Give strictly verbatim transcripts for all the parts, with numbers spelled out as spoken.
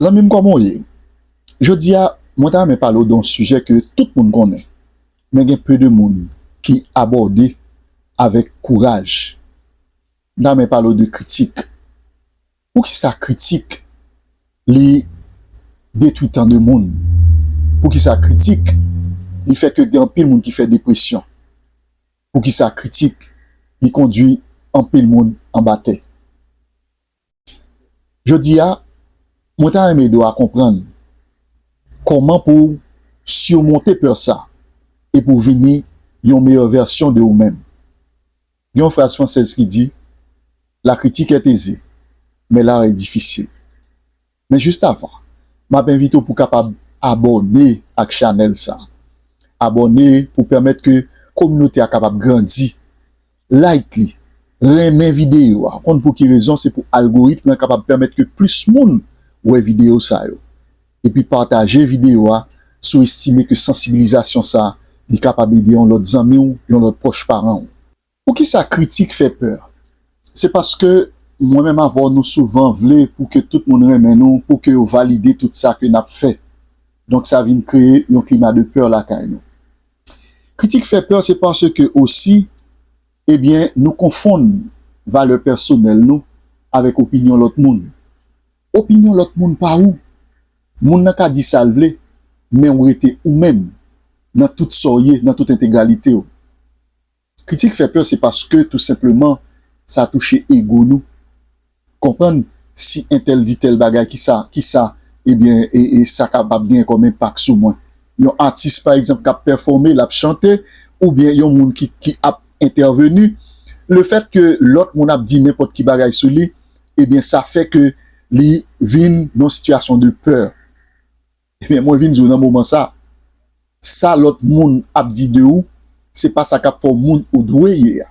Zanmi m, kòman w ye? Jodi a, mwen ta renmen pale w de yon sijè ke tout moun konnen, men gen pe de moun ki abòde avèk kouraj. M ta renmen pale w de kritik. Poukisa kritik li detwi tan de moun? Poukisa kritik li fè ke gen anpil moun ki fè depresyon? Poukisa kritik li kondwi anpil moun anba tè? Jodi a, mwen ta renmen ede w a konprann kòman pou w simonte pè sa e pou w vini yon meyè vèsyon de ou menm. Gen yon fraz fransèz ki di, la critique est aisée, mais l'art est difficile. Men jis avan, m ap envite w pou w kapab abòne ak chanèl sa. Abòne pou pèmèt ke kominote a kapab grandi. Like li, renmen videyo a. Ou konn pou ki rezon? Se pou algoritm lan kapab pèmèt ke plis moun wè videyo sa yo. Epi pataje videyo a si w estime ke sansibilizasyon sa li kapab ede yon lòt zanmi w, yon lòt pwòch paran w. Poukisa kritik fè pè? Se paske mwen menm avè w, nou souvan vle pou ke tout moun renmen nou, pou ke yo valide tout sa ke n ap fè. Donk, sa vin kreye yon klima de pè lakay nou. Kritik fè pè, se paske osi, ebyen, nou konfonn valè pèsonèl nou avèk opinyon lòt moun. Opinyon lòt moun pa ou. Moun nan ka di sa l vle, men ou rete ou menm, nan tout sa w ye, nan tout entegralite w. Kritik fè pè, se paske, tou senpleman, sa touche ego nou. Konprann, si entèl di tèl bagay, kisa, kisa, ebyen, e, e sa kapab gen kòm enpak sou mwen. Yon atis, pa egzanp, k ap pèfòme, l ap chante, oubyen yon moun ki, ki ap entèveni, lefèt ke lòt moun ap di nenpòt ki bagay sou li, ebyen, sa fè ke li vin nan yon sitiyasyon de pè. Ebyen, mwen vin di w nan moman sa, sa lòt moun ap di de ou, se pa sa k ap fè w moun ou dwe ye a.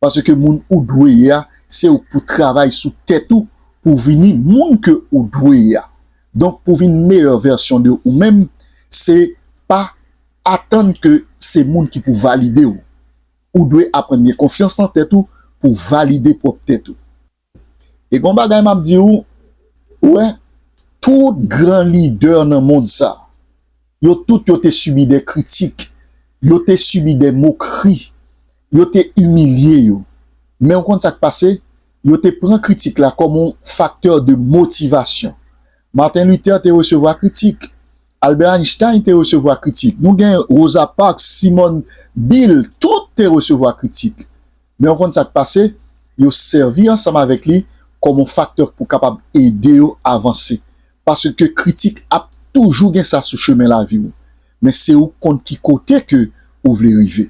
Paske moun ou dwe ye a, se ou k pou travay sou tèt ou pou w vini moun ke ou dwe ye a. Donk, pou w vin meyè vèsyon de ou menm, se pa atann ke se moun ki pou valide w. Ou dwe aprann gen konfyans nan tèt ou pou w valide pwòp tèt ou. E gon bagay m ap di w, ou wè, tout gran lidè nan mond sa, yo tout yo te sibi de kritik, yo te sibi de mokri, yo te imilye yo. Men ou konn sa k pase? Yo te pran kritik la kòm yon faktè de motivasyon. Martin Luther te resevwa kritik. Albert Einstein te resevwa kritik. Nou gen Rosa Parks, Simone Biles, tout te resevwa kritik. Men ou konn sa k pase? Yo sèvi ansanm avèk li kòm yon faktè pou kapab ede yo avanse. Paske kritik ap toujou gen sa sou chemen lavi w. Men se ou k konn ki kote ke ou vle rive.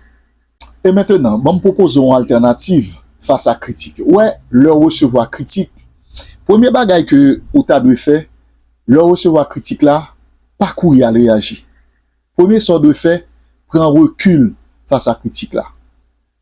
E mentenan, ban m pwopoze w yon altènativ fas a kritik. Ou wè, lè w resevwa kritik, premye bagay ke ou ta dwe fè, lè w resevwa kritik la, pa kouri al reyaji. Premye sa w dwe fè, pran rekil fas a kritik la.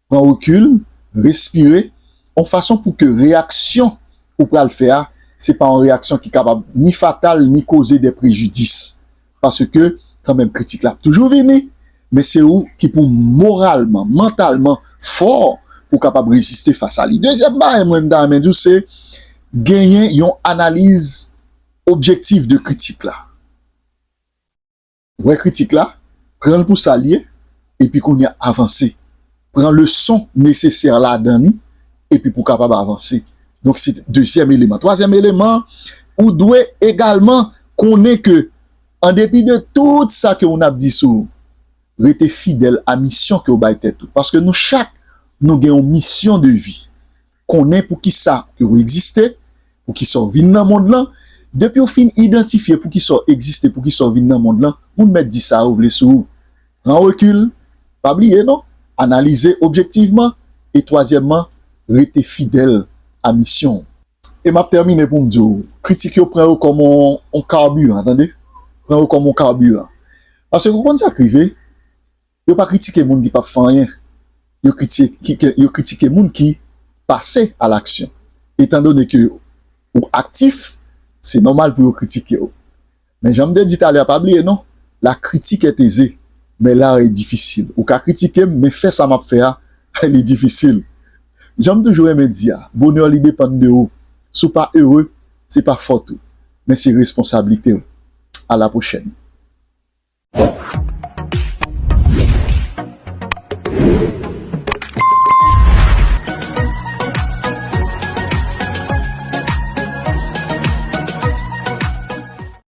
Pran rekil, respire, yon fason pou ke reyaksyon ou pral fè a, se pa yon reyaksyon ki kapab ni fatal, ni koze de prejidis. Paske, kanmenm, kritik la ap toujou vini, men se ou ki pou moralman, mantalman fò pou w kapab reziste fas a li. Dezyèm bagay mwen m ta renmen di w, se genyen yon analiz objektif de kritik la. Wè kritik la, pran l pou sa l ye, epi kounye a avanse. Pran leson nesesè ladan li, epi pou w kapab avanse. Donk, se dezyèm eleman. Twazyèm eleman, ou dwe egalman konnen ke, an depi de tout sa ke moun ap di sou ou, rete fidèl a misyon ke w bay tèt ou. Paske nou chak, nou gen yon misyon de vi. Konnen poukisa ke w egziste, poukisa w vin nan mond lan. Depi w fin idantifye poukisa w egziste, poukisa w vin nan mond lan, moun mèt di sa yo vle sou ou. Pran rekil, pa bliye non, analize objektivman, e twazyèmman, rete fidèl a misyon w. E m ap tèmine pou m di w, kritik yo pran yo kòm yon, yon kabiran, tande? Pran yo kòm yon kabiran. Paske ou konn sa k rive, yo pa kritike moun ki p ap fè anyen. Yo kritike, ki, ki, yo kritike moun ki pase a laksyon. Etandone ke ou aktif, se nòmal pou yo kritike w. Men jan m te di talè a, pa bliye non, la critique est aisée, mais l'art est difficile. Ou ka kritike m, men fè sa m ap fè a, li difisil. Jan m toujou renmen di a, bonè li depann de ou. Si w pa ere, se pa fòt ou. men se responsablite w. A la pwochèn.